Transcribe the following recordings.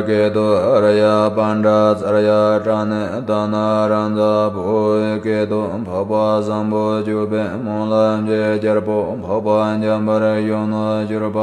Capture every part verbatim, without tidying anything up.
སྐད་དུ་ཨཱརྱ་པཎྜི་ཏ་ཙརྱ་པྲ་ཎི་ཏཱ་ན་རཱ་ཛ་བོ་ཡི་སྐད་དུ་འཕགས་པ་བཟང་པོ་སྤྱོད་པའི་སྨོན་ལམ་གྱི་རྒྱལ་པོ་འཕགས་པ་འཇམ་དཔལ་གཞོན་ནུར་གྱུར་པ།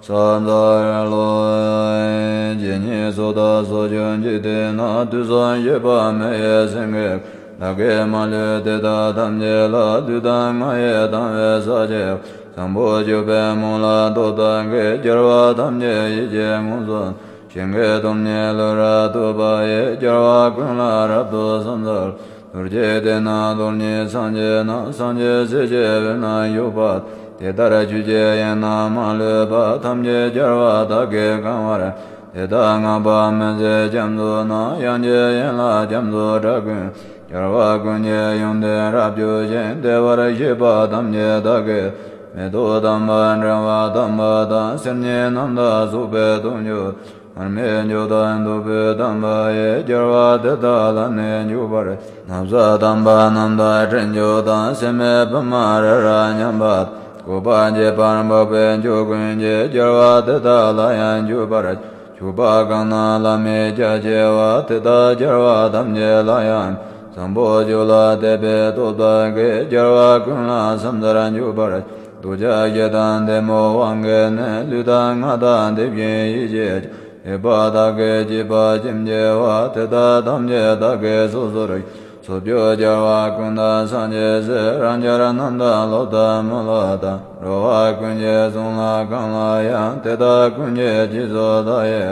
ས་འཛམ་བུ་གླིང་ཇི་སྙེད་སུ་དག་སོགས་ཀྱང་འཇིག་རྟེན་ན་དུས་གསུམ་གཤེགས་པ་མི་ཡི་སེང་གེ། བདག་གིས་མ་ལུས་དེ་དག་ཐམས་ཅད་ལ། ལུས་དང་ངག་ཡིད་དང་བས་ཕྱག་བགྱིའོ། བཟང་པོ་སྤྱོད་པའི་སྨོན་ལམ་ཐོབ་པ་དག་གི། རྒྱལ་བ་ཐམས་ཅད་ཡིད་ཀྱིས་མངོན་སུམ། ཞིང་གི་སྟོང་ཉིད་ལུས་རབ་ཐོབ་པ་ཡི། རྒྱལ་བ་ཀུན་ལ་རབ་ཏུ་ཕྱག་འཚལ་ལོ། རྡོ་རྗེ་གདན་ནི་རྡོར་སྙིང་སངས་རྒྱས་ན། སངས་རྒྱས་སྲས་ཀྱི་དབུས་ན་བཞུགས་པ། དེ་ལྟར་ཆོས་ཀྱི་དབྱིངས་རྣམས་མ་ལུས་པ། ཐམས་ཅད་རྒྱལ་བ་དག་གིས་གང་བར། དེ་དག་བསྔགས་པ་སྨོན་ཚིག་རྒྱ་མཚོ་རྣམས། དབྱངས་ཀྱི་ཡན་ལག་རྒྱ་མཚོའི་སྒྲ་ཀུན། རྒྱལ་བ་ཀུན་གྱི་ཡོན་ཏན་རབ་བརྗོད་ཅིང་། བདེ་བར་གཤེགས་པ་ཐམས་ཅད་བདག་གིས། མེ་ཏོག་དམ་པ་སྒྲེང་བ་དམ་པ་དང་། གསེར་ཉའི་རྣམ་དག་སོགས་པའི་དུང་ཆུ། མར་མེ་མཆོག་དང་བདུག་སྤོས་དམ་པ་ཡིས། རྒྱལ་བ་དེ་དག་ལ་ནི་འཇུག་པར། ན་བཟའ་དམ་པ་རྣམས་དང་སྤྲིན་མཆོག་དང་། སྲན་མའི་བུ་མོ་རི་རབ་མཉམ་པ། བཀོད་པ་འཇིགས་པར་འཕགས་པའི་མཆོག་ཀུན་གྱིས། རྒྱལ་བ་དེ་དག་ལ་ཡང་འཇུག་པར། ཕྱུག་པོ་གང་རྣམས་བླ་མའི་ཕྱག་བགྱིའོ། དེ་དག་རྒྱལ་བ་ཐམས་ཅད་ལ་ཡང་། བཟང་པོ་སྤྱོད་ལ་དད་པས་སྟོབས་དག་གིས། རྒྱལ་བ་ཀུན་ལ་ཕྱག་འཚལ་འཇུག་པར། འདོད་ཆགས་ཞེ་སྡང་གཏི་མུག་དབང་གིས་ནི། ལུས་དང་ངག་དང་དེ་བཞིན་ཡིད་ཀྱིས་ཀྱང་། གཡོས་པ་དག་གིས་བགྱིས་པ་ཅིས་བགྱིའོ། དེ་དག་ཐམས་ཅད་བདག་གིས་སོ་སོར། སོ་སོར་བྱེད་རྒྱལ་བ་ཀུན་དང་སངས་རྒྱས་སྲས། རང་རྒྱལ་རྣམས་དང་ལོག་ལྟ་མི་བསླུ་དང་། འགྲོ་བ་ཀུན་གྱི་གསུང་ལ་གང་ལ་ཡང་། དེ་དག་ཀུན་གྱི་རྗེས་སུ་བདག་ཡི་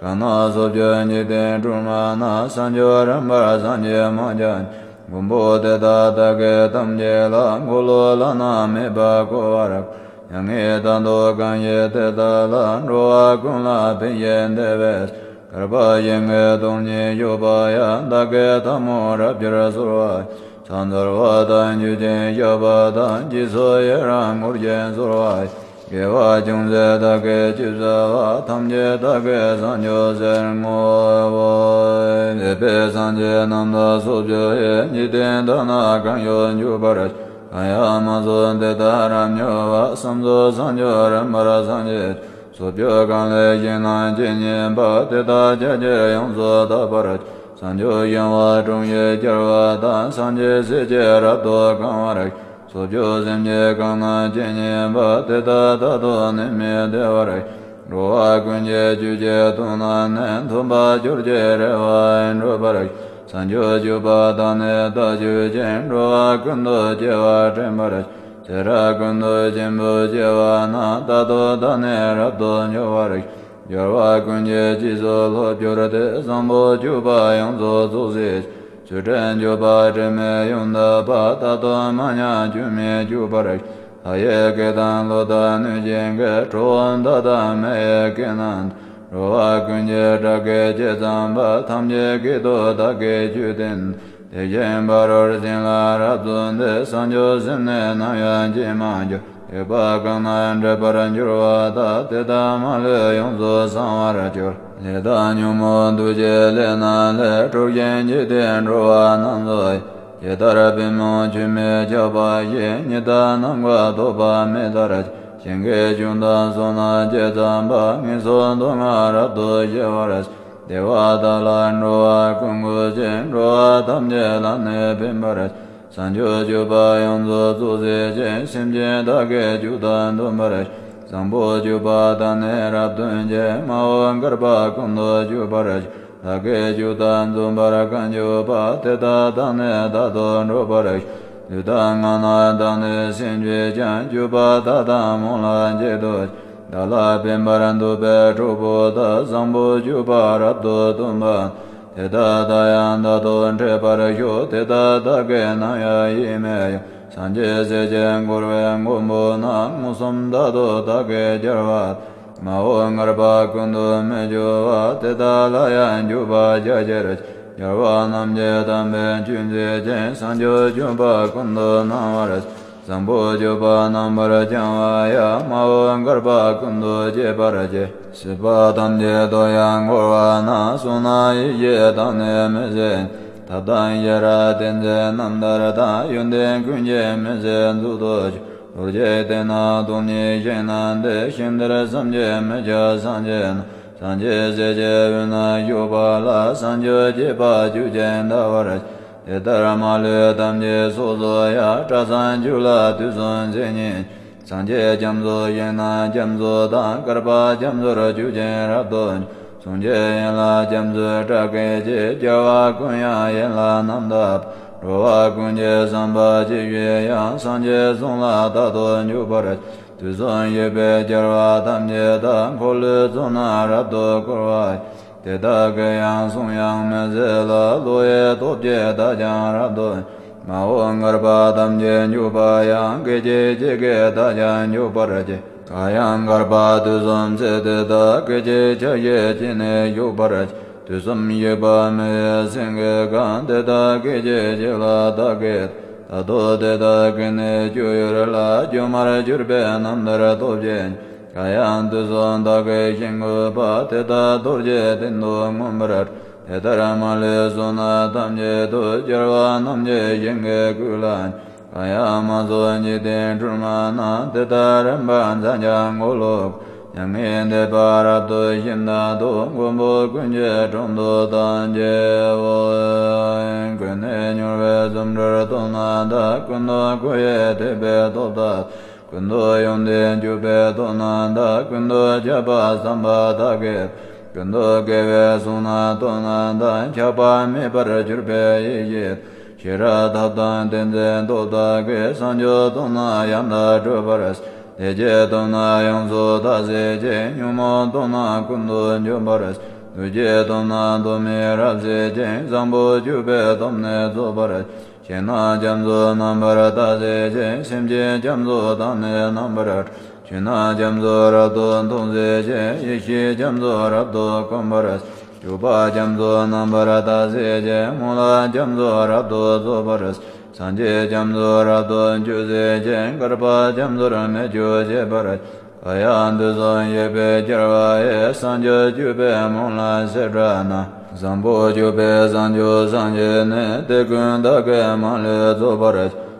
གང་། སོ་སོར་བྱེད་འཇིག་རྟེན་སྒྲོན་མ་ན། བྱང་ཆུབ་རིམ་པར་སངས་རྒྱས་མ་ཆགས་ཤིང་། མགོན་པོ་དེ་དག་བདག་གིས་ཐམས་ཅད་ལ། འཁོར་ལོ་བླ་ན་མེད་པ་བསྐོར་བར། མྱ་ངན་ལྟ་དུ་གང་བཞེད་དེ་དག་ལ། འགྲོ་བ་ཀུན་ལ་ཕན་ཞིང་བདེ་བའི་ཕྱིར། བསྐལ་པ་ཞིང་གི་སྟོང་ཉིད་བཞུགས་པ་ཡང་། བདག་གིས་ཐལ་མོ་རབ་སྦྱར་གསོལ་བ། ཕྱག་འཚལ་བ་དང་མཆོད་ཅིང་བཤགས་པ་དང་། རྗེས་སུ་ཡི་རང་བསྐུལ་ཞིང་གསོལ་བ། དགེ་བ་ཅུང་ཟད་བདག་གིས་ཅི་བསགས་པ། ཐམས་ཅད་བདག་གི་བྱང་ཆུབ་ཕྱིར་བསྔོའོ། འདས་པའི་སངས་རྒྱས་རྣམས་དང་སོ་སོར་བྱེད། འཇིག་རྟེན་དག་ན་གང་བཞུགས་འཇུག་པར། གང་ཡང་མ་གསུངས་དེ་དག་རབ་མྱུར་བར། བསམ་རྫོགས་བྱང་ཆུབ་རིམ་པར་སངས་རྒྱས། སོ་སོར་བྱེད་གང་ལེགས་ཤིང་རྣམ་དཔྱོད་ཉེས་པ། དེ་དག་ཕྱག་རྒྱར་ཡོངས་སུ་དག་པར། བྱང་ཆུབ་ཤིང་དབང་དྲུང་གི་རྒྱལ་བ་དང་། སངས་རྒྱས་སྲས་ཀྱིས་རབ་ཏུ་གང་བར། སོ་སོར་བྱེད་སེམས་ཅན་གང་རྣམས་ཇི་སྙེད་པ། དེ་དག་རྟག་ཏུ་ནད་མེད་བདེ་བར། འགྲོ་བ་ཀུན་གྱི་ཆོས་ཀྱི་དོན་རྣམས་ནི། ཐོབ་པར་གྱུར་ཅིག་རེ་བ་ཡོངས་གྲོལ་བར། བྱང་ཆུབ་སྤྱོད་པ་དག་ནི་བདག་སྤྱོད་ཅིང་། འགྲོ་བ་ཀུན་ཏུ་སྐྱེ་བ་དྲན་པར། ཚེ་རབས་ཀུན་ཏུ་སྐྱེས་བུ་སྐྱེ་བ་ན། རྟག་ཏུ་བདག་ནི་རབ་ཏུ་འབྱུང་བར། རྒྱལ་བ་ཀུན་གྱི་རྗེས་སུ་སློབ་གྱུར་ཏེ། བཟང་པོ་སྤྱོད་པ་ཡོངས་སུ་རྫོགས་སའི་ཕྱིར། ཚུལ་ཁྲིམས་སྤྱོད་པ་དྲི་མེད་ཡོངས་དག་པ། རྟག་ཏུ་མ་ཉམས་སྐྱོན་མེད་སྤྱོད་པར། ལྷ་ཡི་སྐད་དང་ཀླུ་དང་གནོད་སྦྱིན་སྐད། ཁྲོ་བོ་དག་དང་མི་ཡི་སྐད་རྣམས་དང་། འགྲོ་བ་ཀུན་གྱི་སྒྲ་སྐད་ཇི་ཙམ་པ། ཐམས་ཅད་སྐད་དུ་བདག་གིས་ཆོས་བསྟན། དེ་བཞིན་ཕ་རོལ་ཕྱིན་ལ་རབ་རྫོགས་ཏེ། བྱང་ཆུབ་སེམས་ནི་ནམ་ཡང་སྐྱེ་མ་གྱུར། གཡོས་པ་གང་རྣམས་འགྲིབ་པར་འགྱུར་བ་དག། དེ་དག་མ་ལུས་ཡོངས་སུ་བྱང་བར་གྱུར། ལས་དང་ཉོན་མོངས་འདུ་བྱེད་ལས་རྣམས་ལས། གྲོལ་ཞིང་འཇིག་རྟེན་འགྲོ་བ་རྣམས་སུ། ཇི་ལྟར་པུས་མོ་ཆུ་མིག་ཁྱབ་པ་བཞིན། ཉི་ཟླ་ནམ་མཁའ་ཐོགས་པ་མེ་ལྟར་ཆེ། ཞིང་གི་སྐྱོན་དང་བསོད་ནམས་ཇི་ཙམ་པ། ངན་སོང་སྡུག་བསྔལ་རབ་ཏུ་ཞི་བར་བྱེད། བདེ་བ་དག་ལ་འགྲོ་བ་ཀུན་འགོད་ཅིང་། འགྲོ་བ་ཐམས་ཅད་ལ་ནི་ཕན་པར་བྱེད། བྱང་ཆུབ་སྤྱོད་པ་ཡོངས་སུ་རྫོགས་བྱེད་ཅིང་། སེམས་ཅན་དག་གི་སྤྱོད་དང་མཐུན་པར་བྱེད། བཟང་པོ་སྤྱོད་པ་དག་ནི་རབ་སྟོན་ཅིང་། མ་འོངས་བསྐལ་པ་ཀུན་ཏུ་སྤྱོད་པར་བྱེད། བདག་གི་སྤྱོད་དང་མཚུངས་པར་གང་སྤྱོད་པ། དེ་དག་དང་ནི་རྟག་ཏུ་འགྲོགས་པར་བྱེད། ལུས་དང་ངག་རྣམས་དག་ནི་སེམས་ཀྱིས་ཀྱང་། སྤྱོད་པ་དག་དང་སྨོན་ལམ་གཅིག་ཏུ་བྱེད། བདག་ལ་ཕན་པར་འདོད་པའི་གྲོགས་པོ་དག། བཟང་པོ་སྤྱོད་པ་རབ་ཏུ་སྟོན་པ། དེ་དག་དང་ཡང་རྟག་ཏུ་འཕྲད་པར་ཤོག། དེ་དག་བདག་གིས་ནམ་ཡང་ཡིད་མི་དབྱུང་། སངས་རྒྱས་སྲས་ཀྱིས་བསྐོར་བའི་མགོན་པོ་རྣམས། མངོན་སུམ་རྟག་ཏུ་བདག་གིས་རྒྱལ་བ། མ་འོངས་བསྐལ་པ་ཀུན་ཏུ་མི་སྐྱོ་བ། དེ་དག་ལ་ཡང་འཇུག་པར་བྱ་ཕྱིར། རྒྱལ་བ་རྣམས་ཀྱི་དམ་པའི་ཆོས་མཛད་ཅིང་། བྱང་ཆུབ་སྤྱོད་པ་ཀུན་ཏུ་སྣང་བར། བཟང་པོ་སྤྱོད་པ་རྣམ་པར་བྱང་བ་ཡང་། མ་འོངས་བསྐལ་པ་ཀུན་ཏུ་སྐྱེ་བར་བྱེད། སྲིད་པ་ཐམས་ཅད་དུ་ཡང་འཁོར་བ་ན། བསོད་ནམས་ཡེ་ཤེས་དག་ནི་མི་ཟད། ཐབས་དང་ཤེས་རབ་ཏིང་འཛིན་རྣམ་ཐར་དང་། ཡོན་ཏན་ཀུན་གྱི་མུན་སེལ་མཛོད་དུ་གྱུར། རྡོ་རྗེ་གདན་ནི་རྡོར་སྙིང་ཞིང་རྣམས་ཏེ། ཞིང་དེར་སེམས་ཅན་མི་ཁྱབ་སངས་རྒྱས་རྣམས། ཐམས་ཅད་སྲས་ཀྱི་དབུས་ན་བཞུགས་པ་ལ། བྱང་ཆུབ་སྤྱད་པ་བཅུ་གཅིག་འདའ་བར་བྱེད། དེ་ལྟར་མ་ལུས་ཐམས་ཅད་སོ་སོ་ཡང་། སྐྲ་བསང་བཅུ་ལ་དུས་གསུམ་མཚན་ཉིད་ཀྱི། སངས་རྒྱས་རྒྱ་མཚོ་ཞིང་རྣམས་རྒྱ་མཚོ་དང་། བསྐལ་པ་རྒྱ་མཚོར་ཆུ་སྐྱེས་རབ་ཏུ། གསུང་གཅིག་ཡན་ལག་རྒྱ་མཚོའི་སྐྲ་སྐད་ཀྱིས། རྒྱལ་བ་ཀུན་དབྱངས་ཡན་ལག་རྣམས་དག་པར། འགྲོ་བ་ཀུན་གྱི་བསམ་པ་ཇི་བཞིན་དབྱངས། སངས་རྒྱས་གསུང་ལ་རྟག་ཏུ་འཇུག་པར་བྱེད། དུས་གསུམ་གཤེགས་པའི་རྒྱལ་བ་ཐམས་ཅད་དག་འཁོར་ལོའི་གཙུག་ན་རབ་ཏུ་བསྐོར་བ་ཡི། དེ་དག་གི་ཡང་གསུང་དབྱངས་མི་ཟད་ལ། བློ་ཡི་སྟོབས་ཀྱིས་བདག་ཀྱང་རབ་ཏུ། མ་འོངས་བསྐལ་པ་ཐམས་ཅད་འཇུག་པ་ཡང་། སྐད་ཅིག་གཅིག་གིས་བདག་ཀྱང་འཇུག་པར་བྱེད། གང་ཡང་བསྐལ་པ་དུས་གསུམ་ཚེ་དེ་དག་སྐད་ཅིག་ཆ་ཤས་གཅིག་ནས་འཇུག་པར་བྱེད། དུས་གསུམ་གཤེགས་པ་མི་ཡི་སེང་གེ་གང་། དེ་དག་སྐད་ཅིག་གཅིག་ལ་བདག་གིས། ད་དུང་དེ་དག་གི་ནི་སྤྱོད་ཡུལ་ལ། སྒྱུ་མར་གྱུར་པའི་རྣམ་ཐར་སྟོབས་ཀྱིས། གང་ཡང་དུས་གསུམ་བདག་གིས་ཞིང་བཀོད་པ། དེ་དག་རྡོ་རྗེའི་གདན་དུ་མངོན་པར། དེ་ལྟར་མ་ལུས་གསུང་རྣམས་ཐམས་ཅད་དུ། རྒྱལ་བ་རྣམས་ཀྱི་ཞིང་གི་སྐུ་ལ། གང་ཡང་མ་སོང་འཇིག་རྟེན་སྒྲོན་མ་རྣམས། དེ་དག་རིམ་པར་འཛག་ཀྱང་འཁོར་ལོ། མྱ་ངན་འདས་པ་རབ་ཏུ་ཞི་མཐའ་སྟོབས། མགོན་པོ་ཀུན་གྱི་དྲུང་དུ་བདག་མཆིའོ། ཀུན་ནས་མྱུར་བའི་རྫུ་འཕྲུལ་སྟོབས་རྣམས་དང་། ཀུན་ཏུ་བསྐོར་ཡི་ཐེག་པའི་སྟོབས་དག་ཀུན་ཏུ་ཡོངས་འདུས་གྱུར་པའི་སྟོབས་རྣམས་དང་། ཀུན་ཏུ་ཁྱབ་པ་བསམ་པ་དག་གིས། ཀུན་ཏུ་དགེ་བའི་གསུང་རྣམས་སྟོབས་རྣམས་དང་། ཆགས་པ་མེད་པར་གྱུར་པའི་ཡེ་ཤེས། ཤེས་རབ་ཐབས་དང་ཏིང་འཛིན་སྟོབས་དག་གིས། བྱང་ཆུབ་སྟོབས་རྣམས་ཡང་དག་སྒྲུབ་པར། བདེ་སྐྱིད་སྟོབས་རྣམས་ཡོངས་སུ་དག་བྱེད་ཅིང་། ཉོན་མོངས་སྟོབས་རྣམས་ཀུན་ཏུ་འཇོམས་པར། འདུ་བྱེད་སྟོབས་རྣམས་སྟོབས་མེད་རབ་བྱེད་ཅིང་། བཟང་པོ་སྤྱོད་པའི་སྟོབས་ནི་རྫོགས་པར། ཞིང་རྣམས་རྒྱ་མཚོ་རྣམ་པར་དག་བྱེད་ཅིང་། སེམས་ཅན་རྒྱ་མཚོ་དག་ནི་རྣམ་པར་གྲོལ། ཆོས་རྣམས་རྒྱ་མཚོ་རབ་ཏུ་མཐོང་བྱེད་ཅིང་། ཡེ་ཤེས་རྒྱ་མཚོ་རབ་ཏུ་གོམས་པར། སྤྱོད་པ་རྒྱ་མཚོ་རྣམ་པར་དག་བྱེད་ཅིང་། སྨོན་ལམ་རྒྱ་མཚོ་རབ་ཏུ་རྫོགས་པར། སངས་རྒྱས་རྒྱ་མཚོ་རབ་ཏུ་སྤྱོད་བྱེད་ཅིང་། བསྐལ་པ་རྒྱ་མཚོར་མི་སྐྱོ་བྱེད་པར། གང་ཡང་དུས་གསུམ་གཤེགས་པའི་རྒྱལ་བ་ཡི། བྱང་ཆུབ་སྤྱོད་པའི་སྨོན་ལམ་བྱེ་བྲག་རྣམས། བཟང་པོ་སྤྱོད་པའི་བྱང་ཆུབ་སངས་རྒྱས་ནི། དེ་ཀུན་བདག་གིས་མ་ལུས་རྫོགས་པར།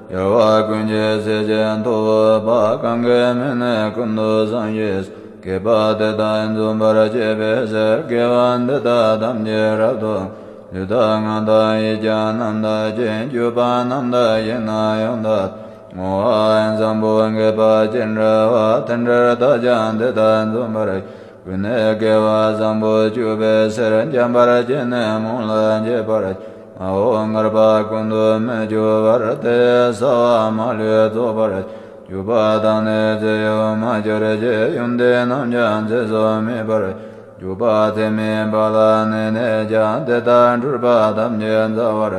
རྒྱལ་བ་ཀུན་གྱི་སྲས་ཀྱི་ཐུ་བོ་པ། གང་གི་མིང་ནི་ཀུན་ཏུ་བཟང་ཞེས། བསྐལ་པ་དེ་དག་འཇོམས་པར་བྱེད་པའི་ཕྱིར། དགེ་བ་འདི་དག་ཐམས་ཅད་རབ་ཏུ། ལུས་དང་ངག་དང་ཡིད་ཀྱང་རྣམ་དག་ཅིང་། སྤྱོད་པ་རྣམས་དག་ཞིང་རྣམས་ཡོངས་དག་བསྔོ་བ་བཟང་པོ་དགེ་བ་ཅི་འདྲ་བ། དེ་འདྲར་བདག་ཀྱང་དེ་དག་འཇོམས་པར། ཀུན་ནས་དགེ་བ་བཟང་པོ་སྤྱོད་པའི་ཕྱིར། འཇམ་དཔལ་གྱི་ནི་སྨོན་ལམ་བྱེད་པར། མ་འོངས་བསྐལ་པ་ཀུན་ཏུ་མི་སྐྱོ་བར། དེ་ཡི་བྱ་བ་མ་ལུས་རྫོགས་པར། སྤྱོད་པ་དག་ནི་ཚེ་ཡོད་མ་གྱུར་ཅིག་ཡོན་ཏན་རྣམས་ཀྱང་ཚེ་སྲོག་མེད་པར། སྤྱོད་པ་ཚད་མེད་པ་ལ་གནས་ནས་ཀྱང་། དེ་དག་འཁྲུལ་པ་ཐམས་ཅད་འཛག་པར།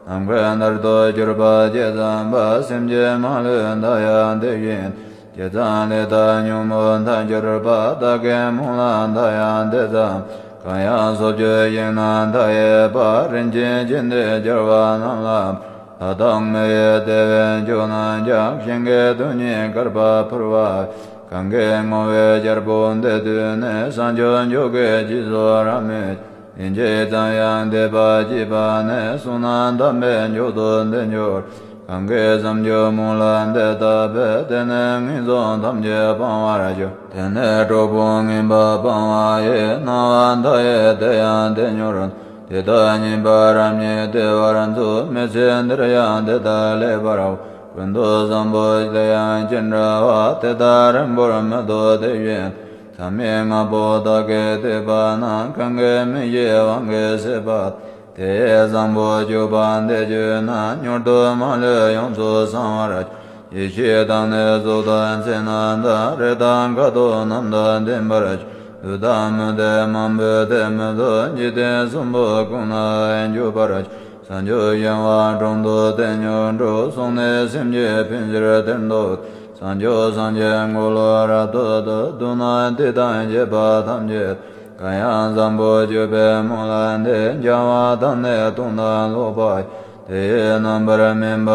ནམ་མཁའི་མཐར་ཐུག་གྱུར་པ་ཇི་ཙམ་པ། སེམས་ཅན་མ་ལུས་བདག་ཡང་དེ་བཞིན། ཇི་ཙམ་ལས་དག་ཉོན་མོངས་མཐར་གྱུར་པ། བདག་གི་སྨོན་ལམ་དག་ཡང་དེ་ཙམ། གང་ཡང་སོ་བཅུའི་ཞིང་རྣམས་མཐའ་ཡས་པ། རིན་ཆེན་ཆེན་ཏེ་རྒྱལ་བ་རྣམས་ལ། ལྷ་དང་མི་ཡི་དེ་བས་མཆོག་རྣམས་ཀྱང་། ཞིང་གི་རྡུལ་སྙེད་བསྐལ་པར་འཕུར་བ། གང་གིས་བསྔོ་བའི་རྒྱལ་པོ་འདི་ཐོས་ནས། བྱང་ཆུབ་མཆོག་གི་རྗེས་སུ་རབ་མོས། ཡིན་གཅིག་ཙམ་ཡང་འདས་པ་སྐྱེས་པ་ནས། བསོད་ནམས་དམ་པའི་མཆོག་ཏུ་འདི་འགྱུར། གང་གིས་བྱང་ཆུབ་སྨོན་ལམ་འདི་བཏབ་པས། དེ་ནི་ངན་སོང་ཐམས་ཅད་སྤང་བར་འགྱུར། དེ་ནི་གྲོགས་པོ་ངན་པ་སྤང་བ་ཡི། སྣང་བ་མཐའ་ཡས་དེ་ཡང་དེ་འགྱུར། དེ་དག་ཉེས་པ་རབ་ཉིད་དེ་བར་འཚོ། མི་ཚེ་འདིར་ཡང་དེ་དག་ལེགས་པར་འོང་། ཀུན་ཏུ་བཟང་པོ་དེ་ཡང་ཅི་འདྲ་བ། དེ་དག་རིང་པོར་མི་ཐོགས་དེ་བཞིན། མཚམས་མེད་ལྔ་པོ་དག་གིས་བསྡུས་པ་རྣམས། གང་གིས་མི་ཤེས་དབང་གིས་ཟད་པ་དག་དེ་ཡི་བཟང་པོ་སྤྱོད་པ་འདི་བརྗོད་ན། མྱུར་དུ་མ་ལུས་ཡོངས་སུ་བྱང་བར་འགྱུར། ཡེ་ཤེས་དང་ནི་གཟུགས་དང་མཚན་རྣམས་དང་། རེག་དང་ཁ་དོག་རྣམས་དང་ལྡན་པར་འགྱུར། ལུས་དང་མི་ལྡན་མང་པོའི་དེ་མི་ཚོར། འཇིག་རྟེན་གསུམ་པོ་ཀུན་ན་འཇུག་པར་འགྱུར། བྱང་ཆུབ་ཤིང་དབང་དྲུང་དུ་དེ་མྱུར་འགྲོ། སོང་ནས་སེམས་ཅན་ཕན་ཕྱིར་དེར་འདུག་བྱང་ཆུབ་སངས་རྒྱས་འཁོར་ལོ་རབ་ཏུ་བསྡུ། བསྡུ་ན་དེ་དང་བཅས་པ་ཐམས་ཅད། གང་ཡང་བཟང་པོ་སྤྱོད་པའི་སྨོན་ལམ་འདི། འཆང་བ་དང་ནི་མཐོང་དང་ཀློག་པ་ཡི། དེ་ཡི་རྣམ་པར་སྨིན་པ་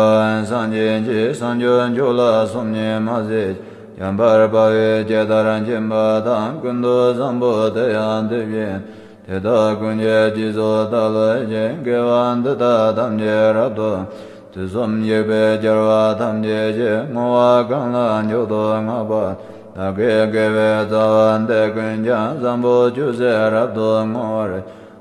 སངས་རྒྱས་ཀྱི། བྱང་ཆུབ་མཆོག་ལ་སོམ་ཉི་མ་བྱེད་ཅིང་། འཇམ་དཔལ་དཔའ་བོས་ཇི་ལྟར་མཁྱེན་པ་དང་། ཀུན་ཏུ་བཟང་པོ་དེ་ཡང་དེ་བཞིན། དེ་དག་ཀུན་གྱི་རྗེས་སུ་བདག་སློབ་ཅིང་། དགེ་བ་འདི་དག་ཐམས་ཅད་རབ་ཏུ། དུས་གསུམ་གཤེགས་པའི་རྒྱལ་བ་ཐམས་ཅད་ཀྱིས། བསྔོ་བ་གང་ལ་མཆོག་ཏུ་བསྔགས་པ། བདག་གི་དགེ་བའི་རྩ་བ་འདི་ཀུན་ཀྱང་བཟང་པོ་ཅུང་ཟད་རབ་ཏུ་བསྔོ་བར་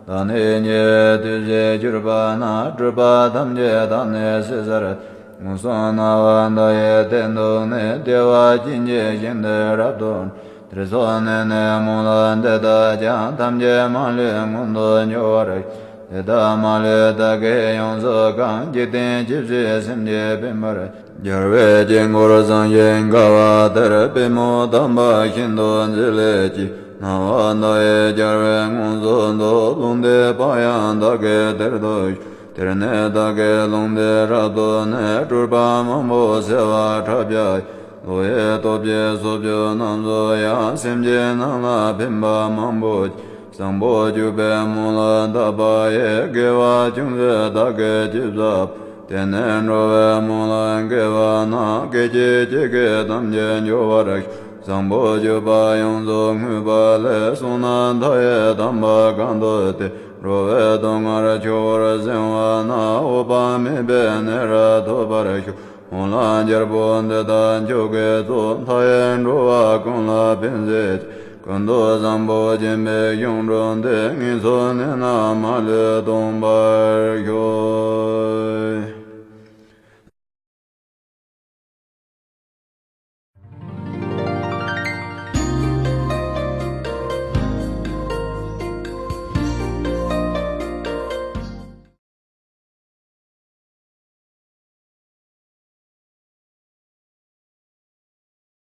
བདག་ནི་ཉེ་བའི་དུས་སུ་གྱུར་པ་ན། སྒྲིབ་པ་ཐམས་ཅད་བདག་ནི་སེལ་ཚར། མངོན་སུམ་རྣ་བ་མཐོང་བའི་སྟེང་དུ་ནི། བདེ་བ་ཅན་གྱི་ཞིང་དེ་རབ་ཏུ། དེར་སོང་ནས་ནི་མོ་ལ་འདི་ལྟར་ཀྱང་། ཐམས་ཅད་མ་ལུས་མངོན་དུ་འགྱུར་བར། དེ་ལྟར་མ་ལུས་བདག་གིས་ཡོངས་སུ་གང་། འཇིག་རྟེན་ཇི་སྲིད་སེམས་ཅན་ཕན་པར། རྒྱལ་བའི་དཀྱིལ་འཁོར་བཟང་ཞིང་དགའ་བ་དེར། པུས་མོ་བསྡམས་པ་བཞིན་དུ་མཛེས་ལེགས་ཀྱི། སྣང་བ་མཐོང་བའི་རྒྱལ་བས་མངོན་སུམ་དུ། ལུང་བསྟན་པ་ཡང་བདག་གིས་དེར་ཐོས། དེར་ནི་བདག་གིས་ལུང་བསྟན་རབ་ཏུ་ནི། སྤྲུལ་པ་མང་པོ་གསལ་བ་ཕྲག་བརྒྱ། ལོ་ཡི་སྟོབས་ཀྱིས་སྲོག་གཅོད་རྣམས་སུ་ཡང་། སེམས་ཅན་རྣམས་ལ་ཕན་པ་མང་པོ། བཟང་པོ་གྱུར་པའི་མོ་ལ་བདག་པ་ཡིས། དགེ་བ་ཅུང་ཟད་བདག་གིས་ཅི་བསགས། དེ་ནས་འགྲོ་བའི་མོ་ལ་དགེ་བ་རྣམས། སྐད་ཅིག་གཅིག་གིས་ཐམས་ཅད་འབྱུང་བར་ཤོག་བཟང་པོ་གྱུར་པ་ཡོངས་སུ་བསྔོས་པ་ལས། བསོད་ནམས་མཐའ་ཡས་དམ་པ་གང་ཐོབ་སྟེ། འགྲོ་བའི་སྡུག་བསྔལ་ཆུ་བུར་བྱེད་པ་ན། འོད་དཔག་མེད་པའི་གནས་རབ་ཐོབ་པར་ཤོག་མོ་ལ་རྒྱལ་པོ་འདི་ལྟར་མཆོག་གི་གཙོ། མཐའ་ཡས་འགྲོ་བ་ཀུན་ལ་ཕན་མཛད་ཅིང་། ཀུན་ཏུ་བཟང་པོ་སྦྱིན་པའི་གཞུང་གྲུབ་སྟེ། ངན་སོང་གནས་རྣམས་མ་ལུས་སྟོངས་པར་ཤོག